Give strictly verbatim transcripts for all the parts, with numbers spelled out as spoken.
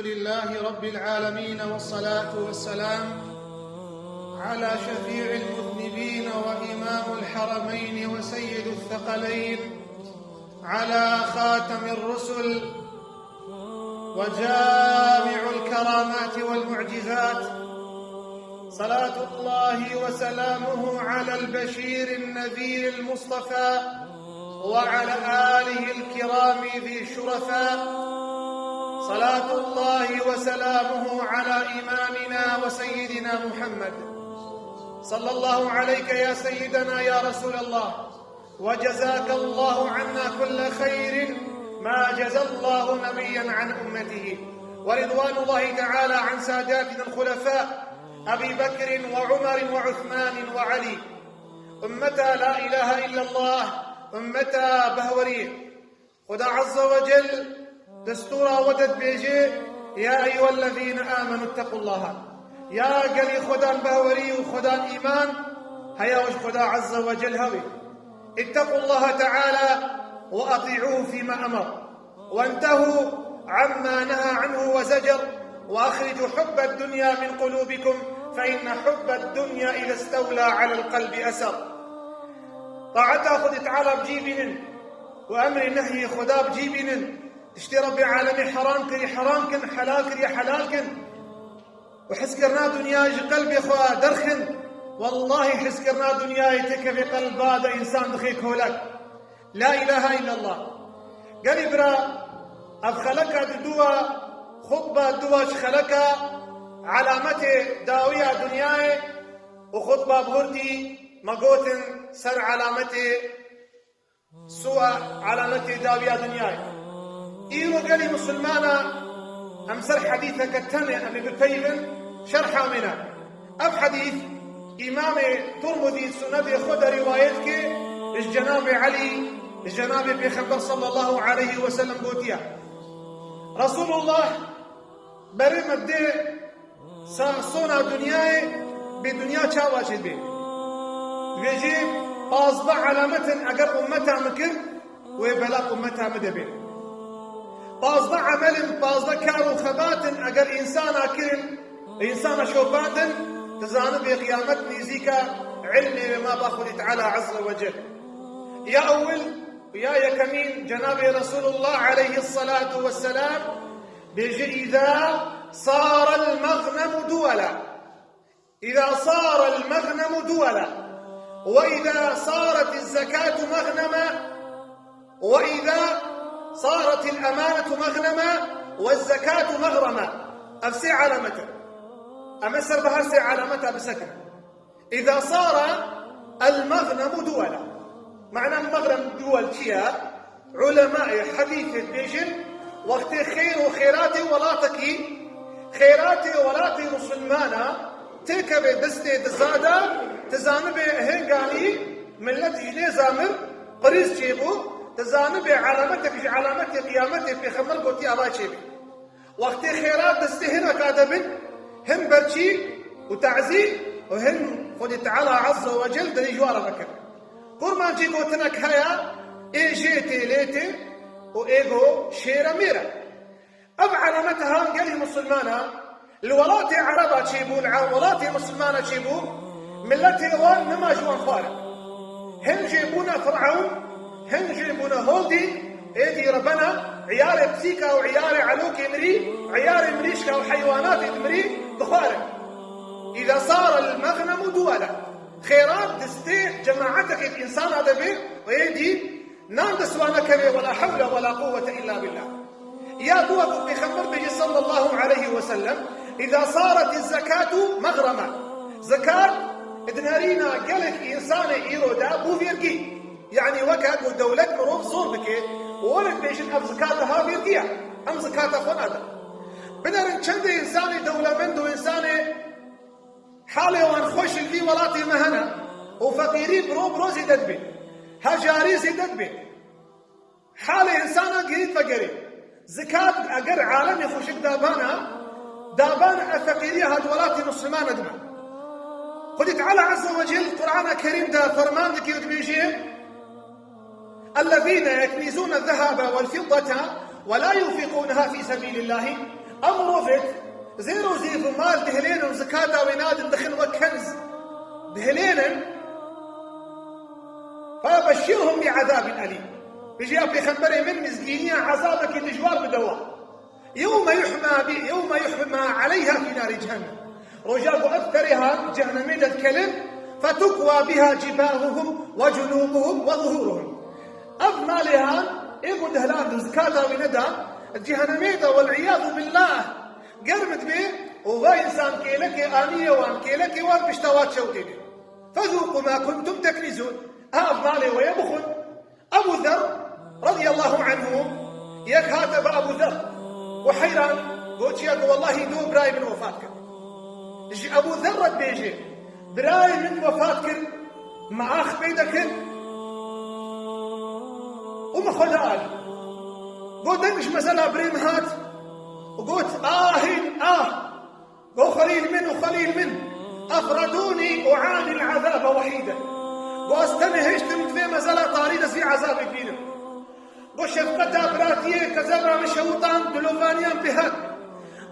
لله رب العالمين، والصلاة والسلام على شفيع المذنبين وإمام الحرمين وسيد الثقلين، على خاتم الرسل وجامع الكرامات والمعجزات، صلاة الله وسلامه على البشير النذير المصطفى وعلى آله الكرام ذي الشرفاء، صلاة الله وسلامه على إمامنا وسيدنا محمد، صلى الله عليك يا سيدنا يا رسول الله، وجزاك الله عنا كل خير ما جزى الله نبيا عن أمته، ورضوان الله تعالى عن ساداتنا الخلفاء أبي بكر وعمر وعثمان وعلي. Ummeta la ilahe illallah, ummeta behweriyê. Xuda Azze ve Cel destûra we de dibêje, "Ya eyyuhellezîne âmenû ittekullaha." Ya gelî Xudan behwerî û Xudan îman, heya ji Xuda Azze ve Cel hewî. "Ittequllaha teâlâ ve etî'ûhu fîme emer. Wentehû amma neha anhu ve zecer. Ve ehricu hubbed dunya min qulûbikum. Fe inne hubbed dunya ize stewlâ alel qelbi eser." Taeta Xwedê Teala bi cî bînin û emrê nehyê Xweda bi cî bînin. Tiştê Rebbê Alemê heram kirî, heram kin, helal kirî, helal kin. Û hizkirina dinyayê ji qelbê xwe derxin. Wellahî hizkirina dinyayê têkevê qelba de însan dixê kolek. La ilahe illallah. Gelî bira, ev xeleka diduwa, xutba duwa ji xeleka alametê dawiya dinyayê û xutba bi hurdî me gotin ser alametê suwa, alametê dawiya dinyayê. Îro gelî misilmana em ser hedîseke tenê em ê bipeyivin, şerha wê ne. Ev hedîs Îmamê Tirmidî sunedê xwe de rîwayet ke ji Cenabê Elî, ji Cenabê Pêxember sallallahu aleyhi ve sellem gotiye. Resulullah berê me dê sa-, sona dinyayê bê dinya çawa çê dibê. Vê jê pazdeh alamet in eger ummeta min kir, wê bela ummeta min de bê. Pazdeh emel in, pazdeh kar û xebat in eger însana kirin, însana şopandin, tu zanibê qiyamet nêzîk e, ilmê wê ma ba Xwedê Teala Azze ve Cel. Ya ewil û ya yekemîn Cenabê Resulullah aleyhissalatu vesselam bêje, "Îza sarel mexnemu duwela." إذا صار المغنم دولا، وإذا صارت الزكاة مغنما، وإذا صارت الأمانة مغنما، والزكاة مغرما. Ev sê alamet in. Em ê ser bi her sê alameta bisekin. إذا صار المغنم دولا. Mana mexrem duwel çi ye? Ulemayê hedîsê dibêjin, wextê xêr û xêratê welatekî, xêratê welatê misilmana têkeve destê diza de, tu zanibê hênganî millet ji nêza mir, qirîz çêbû, tu zanibê alametek ji alametê qiyametê pêxember gotiye ava çêbî. Wextê xêrat destê hineka de bin, hin berçî û tazî û hin Xwedê Teala Azze ve Cel dilê ji wan re vekir. Kurmancî gotinek heye, ê jê tê lê tê û ê go şêre mêre. Ev alamet han gelî misilmana li welatê Ereba çêbû, li welatê misilmana çêbû, miletê wan nema ji wan xwarin. Hin jê bûne Firewn, hin jê bûne Holdî, êdî rebena, îyarê pisîka û îyarê elokê mirî, îyarê mirîşka û heywanatê di mirî dixwarin. Îza sar el mexnemu duwela. Xêrat distê cemaetekê di însana de bê, êdî nan dest wan nekevê, wela hewle wela quwwete illa billah. Ya duwa ku Pêxember bêje sallallahu aleyhi ve sellem, "Îza saret zekatu mexrema." Zekat di nerîna gelek însanê îro de bû vêrgî. Yanî weke ku dewlet mirov zor bike û were bêjin ev zekata ha vêrgî ye. Em zekata xwe nadin. Binerin çendê însanê dewlemend û însanê halê wan xweş li vî welatê me hene û feqîrî biro biro zêde dibe. Hejarî zêde dibe. Halê însana girît vegerê. Zikat eger alemê xweşik dabana, dabana ev feqîriya hat welatê Muslimana dime. Xwedî Teala Azze ve Cel Qur'ana Kerîm de ferman dike û dibêje, "Ellezîne yeknîzûne zehaba wel fiddete ve la yunfiqûneha fî sebîlillâhi." Ew mirovêt zêr û zêv û mal dihilênin, zikata wê nadin, dixin wek kenz dihilênin. فبشرهم بعذاب أليم. Bijî ya pêxemberê min, mizgîniya ezabekî dijwar bide wan. يوم يحمى ب-، يوم يحمى عليها في نار جهنم. Roja ku ev terê han cehennemê de dikelin, فتكوى بها جباههم وجنوبهم وظهورهم. Ev malê han, ê ku dihilandin, zikata wî nedan, cehennemê de, والعياذ بالله, germ dibe û va însan kêlekê aniyê wan, kêlekê wan pişta wan çewtê be. فذوقوا ما كنتم تكنزون. Ev malê we ye, bixwin. Ebu Zer radiyallahu anhu, yek hate bi Ebu Zer û heyran got, çiya ku wellahî do birayê min wefat kir. Ji Ebu Zer re dibêje, birayê min wefat kir, me ax pê dekir û min xwe da alî. Got, deng ji mezela birê min hat û got, ahîn ah. Go xelîl min û xelîl min, أفردوني أعاني العذاب وحيدا. Go ez tenê hiştim di vê mezela tarî de zî ezabê dibînim. Go şefqeta biratiyê kezeba min şewitand, dilovaniyan pê hat.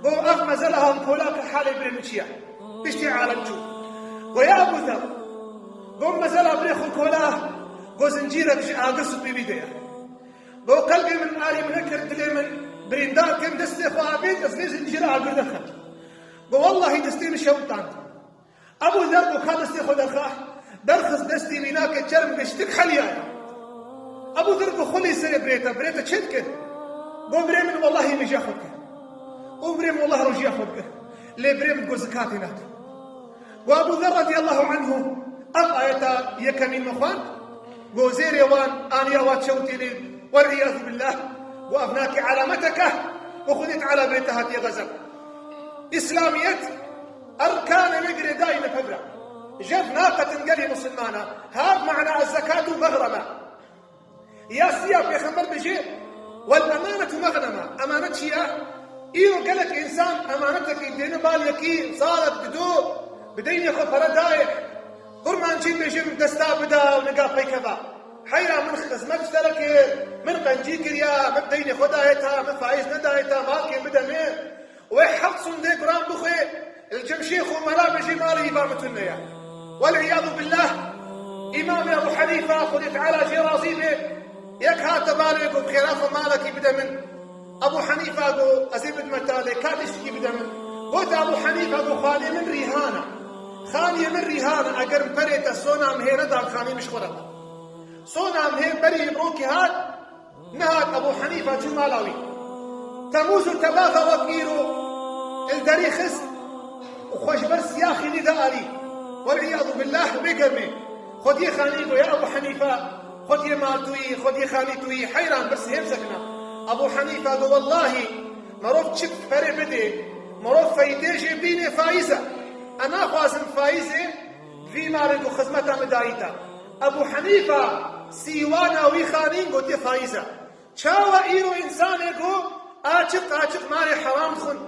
Go ev mezela hankolak halê birê min çi ye? Piştî alem çû. Go ya Ebu Zer, go mezela birê xwe kola, go zincîrek ji agir supî wî de ye. Go qelbê min alî min nekir, dilê min birîndar kir, destê xwe avêt, ez vê zincîra agir derxim. Go wellahî destê min şewitand. Ebu Zer go ka destê xwe derxa, derxist destê wî nake çerm, bê ştik heliyaye. Ebu Zer go xwe lê serê birê te, birê te çê dikir? Go birê min wellahî mejiya xwe dikir. Û birê min wellahî rojiya xwe dikir. Lê birê min go zikatê nade. Go Ebu Zer radiyallahu anhu ev ayeta yekemîn min xwend. Go zêrê wan aniya wan çewtê lê, والعياذ بالله. Go ev nake alameteke, go Xwedê Teala bê te hatiye xezeb. Îslamiyet erkanê wê girêdayî li pevra. Jev naqetin gelê misilmana. Hav mana zekatu mexreme. Yasiya pêxember bêje, والأمانة مغنمة. Emanet çi ye? Îro gelek însan emanetekî dêne bal yekî, salek dido, bi deynê xwe pere dayek. Kurmancî bêje min desta bida û niga peykeva. Heyra min xizmet ji te re kir, min qencî kiriya, min deynê xwe dayê ta, min faîz nedayê ta, malkê bide min. Wê heft sundê guran bixwe, li cem şêx û mela bêjî malê wî ba min tune ye. والعياذ بالله. Îmamê Ebu Henîfa, Xwedê Teala jê razî be, yek hate balê got, xêra xwe malekî bide min. Ebu Henîfa got, ez ê bidime ta, lê ka tiştekî bide min. Got Ebu Henîfa got, xanê min rîhan e. Xaniyê min rîhan e, eger min perê te sona min hê nedan, xanê min ji xwe re be. Sona min hê berî rokê hat, Nehat Ebu Henîfa çû mala wî. Temûz û tebata wek îro li derî xist û xwe ji ber siyaxî nî da alî. والعياذ بالله, bê germê. Xwediyê xanî got, ya Ebu Henîfa, xwediyê mal tu yî, xwediyê xanî tu yî, heyran bir sihêb sekina. Ebu Henîfa got, wellahî, merov çi perê bidê, merov feytê jê bînê faîz e. Ez naxwazim faîzê vî malê ku xizmeta min dayî te. Ebu Henîfa sîwana wî xanîn gotiye faîz e. Çawa îro însanê ku açiq açiq malê heram dixwin,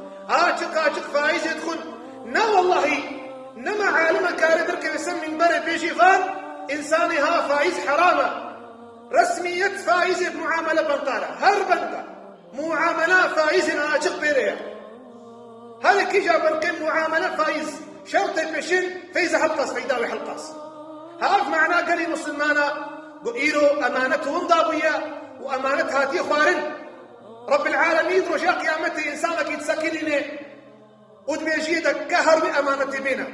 açiq açiq faîzê dixwin? Na wellahî, nema alim e kare derkeve ser mînberê bêjî van, însanê ha faîz heram e. Resmiyet faîzê bi muamele bendar e. Her bend e. Muamela faîzên açiq pê re ye. Her kîja berqê muamele faîz. Şewtê peşin feyze helqas, feyda wê helqas. Hev mana gelê misilmana ku îro emanet winda bûye û emanet hatiye xwarin. Rabbil Alemîn roja qiyametê însanekî disekinîne û dibêjiyê de ke her wî emanetê bêne.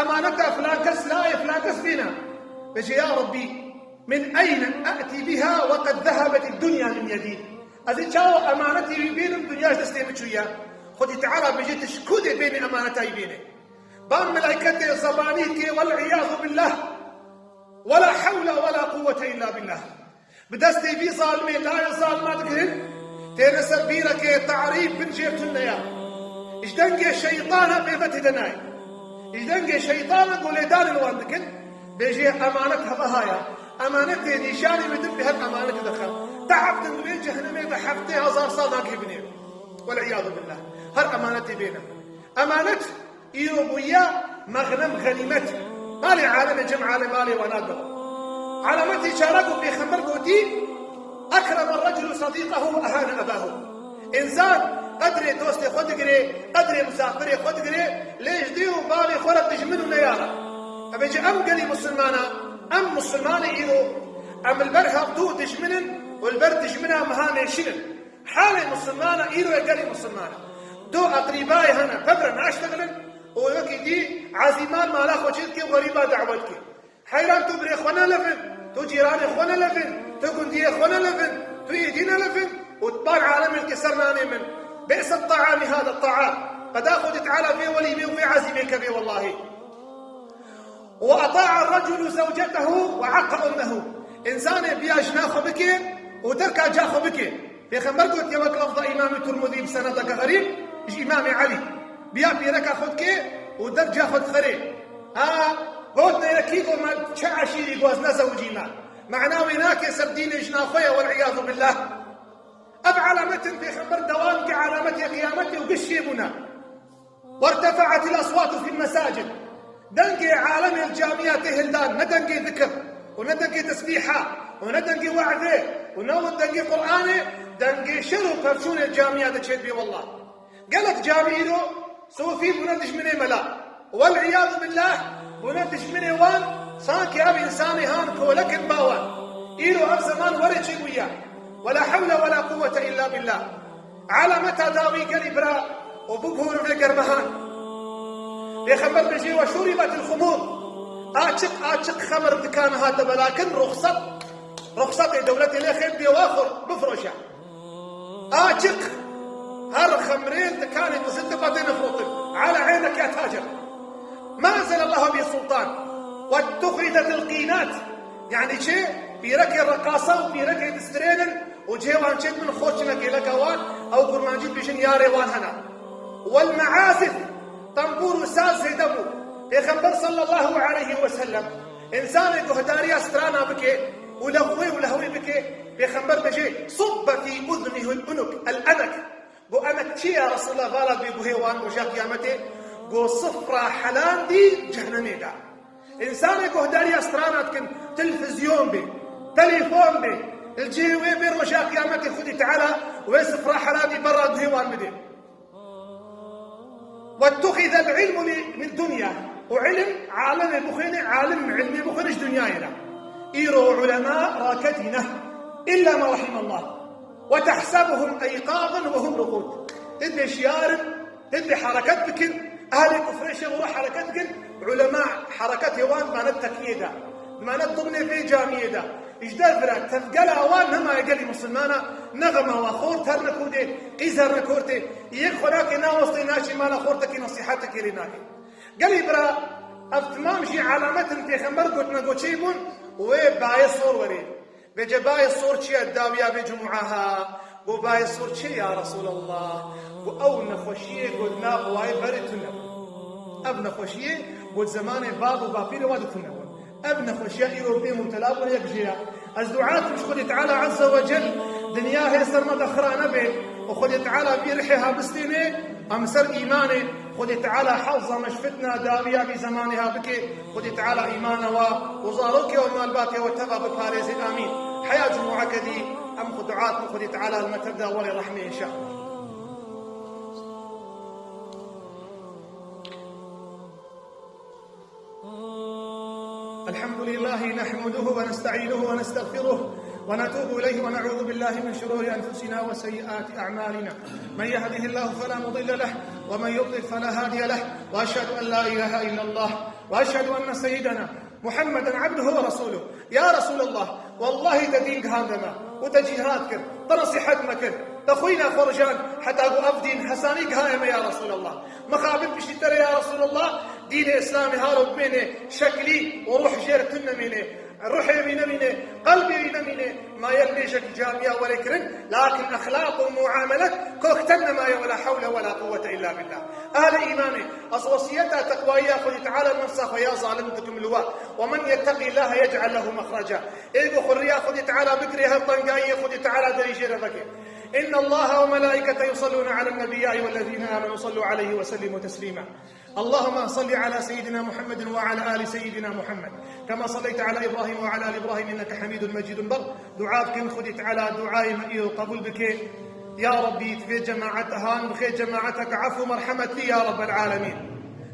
Emaneta filan kes layê filan kes bêne. Bêje, ya Rabbî, min eyne e'tî biha we qed zehabet dunya min yedî. Ez ê çawa emanetê wî bênim, dinya ji destê min çûye? Xwedî Teala bêje, tu ji ku dê bênê emaneta wî bênê? Ban melayketê zebanî dike, wel iyazu billah. Wela hewle wela quwwete illa billah. Bi destê vî zalimê layê zalima digirin, têne ser bîrekê tarîf bin jêr tune ya. Ji dengê şeytana pêve têde nayê. Ji dengê şeytana golêdanê li wan dikin, bêjê emanet heve haya. Emanetê nîşanê min din bi her emanetê dixin. Te heftin divê cehennemê de heftê hezar sal nagihê binê. Wela iyadu billah. Her emanetê bêne. Emanet Îro bûye mexnem, xenîmet. Malê alemê cem alem malê wana da. Alametê çara ku pêxember gotî, "Ekreme reculu sedîqehu ve ehane ebahu." Însan Qedrê dostê xwe digirê, qedrê misafirê xwe digirê, lê ji dê û bavê xwe re dijmin û neyara. Ev ê ji em gelî misilmana, em misilmanê îro, em li ber hevdû dijmin in û li ber dijmina miha nêşînin. Halê misilmana îro ye gelî misilmana. Do eqrîbayê hene, pevre naştexilin û wekî dî ezî mal mala xwe çê dike û xerîba dawet dike. Heyran tu birê xwe nelevin, tu cîranê xwe nelevin, tu gundiyê xwe nelevin, tu êdî nelevin û tu ban alemê dike ser nanê min. Bi'se ta'ami hada ta'am. Qeda Xwedê Teala vê welîmê û vê ezîmê kevê wellahî. وأطاع الرجل زوجته وعق أمه. Însanê biya jina xwe bike û derka ca xwe bike. Pêxember gotiye wek lafza Îmamê Tirmidî bi senedeke xerîb ji Îmamê Elî. Biya pîreka xwe dike û derca xwe dixerê. Ha, gotine yekî got me çi eşîrî goz nezewicî me. Mana wê nake ser dînê jina xwe ye, wel'iyadu billah. Ev alametin Pêxember dewam ke alametê qiyametê û giş çêbûne. وارتفعت الأصوات في المساجد. Dengê alemê li camiya tê hildan, ne dengê zikir û ne dengê tesbîha û ne dengê we'zê û ne dengê Qur'anê, dengê şer û pevçûnê camiya de çêdibê wellah. Gelek camî îro sofî bûne dijminê mela. Wel'iyadu billah, bûne dijminê wan, sankî ev însanê han kolek in ba wan. Îro ev zeman werê çêbûye. Wela hewle wela quwwete illa billah. Alameta dawî gelî bira û biguhor vê germehan. Pêxember bêjê, "Ve şuribetil xumur." Açiq, açiq xemir dikana hate belakin, ruxsat, ruxsatê dewletê lê xêr dê wa xor, bifroşe. Açiq, her xemrê dikanê qizil de batê nefrotin. Ala eynek ya tacer. Ma enzelallahu bi sultan. Ve tuxridetil qînat. Yani çi? Pîrekê reqasa û pîrekê distrênin û cihê wan çêdibin xorçine kêleka wan, ew kurmancî dibêjin yarê wan hene. Wel meazif, tembûr û saz zêde bû. Pêxember sallallahu aleyhi ve sellem, însanê guhdariya strana bike û lehwê û lehwê bike, Pêxember dibêje, "Subbe fî uznihil unuk, el enek." Go, "Enek çi ya Resulallah?" Vala bê guhê wan roja qiyametê. Go, "Sifra helandî cehnemê de." Însanê guhdariya strana dikin, televîzyon bê, telefon bê, li cihê wê bê roja qiyametê Xwedê Teala wê sifra helandî berra guhê wan bidê. واتخذ العلم من دنيا. Û ilim, alimê bixwêne, alim ilmê bixwêne ji dinyayê re. Îro ulema raketî ne. إلا ما رحم الله. وتحسبهم أيقاظا وهم رقود. Hindê şiyar in, hindê hereket dikin, ehlê kufrê şev û roj hereket dikin, ulema hereketê wan dimane tekiyê de, dimane dimnê vê camiyê de. Ji dev re tevgela wan nemaye gelî misilmana, ne xema wa xort herne kurdê, qîz herne kortê, yek xwe nake nawestê naçê mala xortekî nesîhetekê lê nake. Gelî bira, ev timam jî alametin pêxember gotine go çê bûn, wê bayê sor werê. Bêje bayê sor çi ye dawiya vê cumûa ha? Go bayê sor çi ya Resulallah? Go ew nexweşiyê go di nav wayê berê tune bû. Ev nexweşiyê go di zemanê bab û bapîrê wa de tune bû. Ev nexweşiya îro pê mubtela bûne yek jê ya. Ez dua dikim ji Xwedê Teala Azze ve Cel dinya hê ser me de xira nebe û Xwedê Teala vî rihê ha bistêne, em ser îmanê. Xwedê Teala hefza me ji fitna dawiya vî zemanê ha bike. Xwedê Teala îmana wa û zarokê û malbatê we teva biparêze. Amîn. Heya cumûeke dî em xwe dua dikin Xwedê Teala li me tev da welê rehmê înşallah. الحمد لله نحمده ونستعينه ونستغفره ونتوب إليه ونعوذ بالله من شرور أنفسنا وسيئات أعمالنا. من يهده الله فلا مضل له ومن يضلل فلا هادي له. وأشهد أن لا إله إلا الله وأشهد أن سيدنا محمدا عبده ورسوله. Ya Resulallah, wellahî te dîn gihandime û te cîhad kir, te nesîhet me kir, te xwîna xwe rijan heta ku ev dîn hesanî gihaye me ya Resulallah. Mixabin piştî te re ya Resulallah, dînê Îslamê halo bimêne şeklî û ruh jê re tune nemîne. Ruhê wî nemîne, qelbê wî nemîne, maye li mêjek camiya were kirin, lakin exlaq û muamelet kok te nemaye, wela hewle wela quwwete illa billah. Ehlê îmanê, ez wesiyeta teqwayiya Xwedê Teala nefsa xwe ya zalim dikim li we. ومن يتق الله يجعل له مخرجا. Ê ku xwe riya Xwedê Teala bigirê, her tengayiyê Xwedê Teala derî jê re veke. إن الله وملائكته يصلون على النبي يا أيها الذين آمنوا صلوا عليه وسلموا تسليما. اللهم صل على سيدنا محمد وعلى آل سيدنا محمد كما صليت على إبراهيم وعلى آل إبراهيم إنك حميد مجيد. Ber dua bikin Xwedê Teala duayê me îro qebûl bike. Ya Rabbî, tu vê cemaeta han, bi xê cemaetek efû merhemetî ya Rabbel alemîn.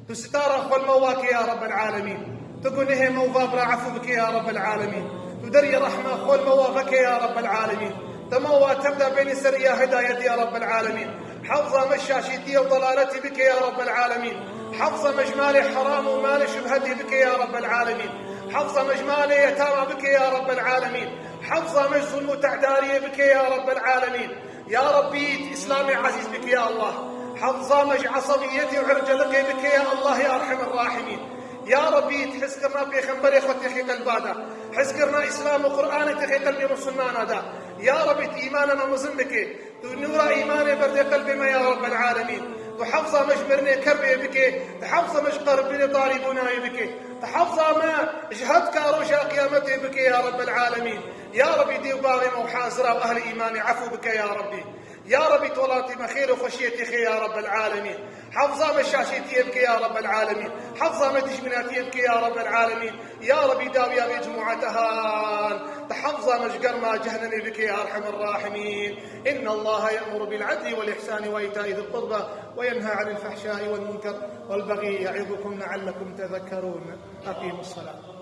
Tu sitara xwe li me wake ya Rabbel alemîn. Tu gunehê me û va bira efû bike ya Rabbel alemîn. Tu derî rehma xwe li me wa veke ya Rabbel alemîn. Dema wa tevda bênî ser ya hidayet ya Rabbel alemîn. Hefza me şaşîtiye û dalaletî bike ya Rabbel alemîn. Hefza me ji malê heram û malê şubhetê bike ya Rabbel alemîn. Hefza me ji malê yetama bike ya Rabbel alemîn. Hefza me ji zulm û te'dariyê bike ya Rabbel alemîn. Ya Rabbî, tu Îslamê ezîz bike ya Allah. Hefza me ji esebiyetê û irceliqê bike ya Allah ya Erhemer Rahimîn. Ya Rabbî, tu hizkirina pêxemberê xwe têxê qelba de. Hizkirina Îslam û Qur'anê têxê qelbê misilmana de. Ya Rabbî, tu îmana me mezin bike. Tu nûra îmanê berdê qelbê me ya Rabbel alemîn. Tu hefza me ji mirinê kerbê bike. Tu hefza me ji qerbinê tarîbûnayê bike. Tu hefza me ji hetka roja qiyametê bike ya Rabbel alemîn. Ya Rabbî, dê û bavê me û hazira û ehlê îmanê efû bike ya Rabbî. Ya Rabbî, tu welatê me xêr û xweşiyê têxê ya Rabbel alemîn. Hefza me şaşêtiyê bike ya Rabbel alemîn. Hefza me dijminatiyê bike ya Rabbel alemîn. Ya Rabbî, dawiya vê cemaete han. Tu hefza me ji germa cehnemê bike ya Erhemer Rahimîn. إن الله يأمر بالعدل والإحسان وإيتاء ذي القربى وينهى عن الفحشاء والمنكر والبغي يعظكم لعلكم تذكرون. أقيموا الصلاة.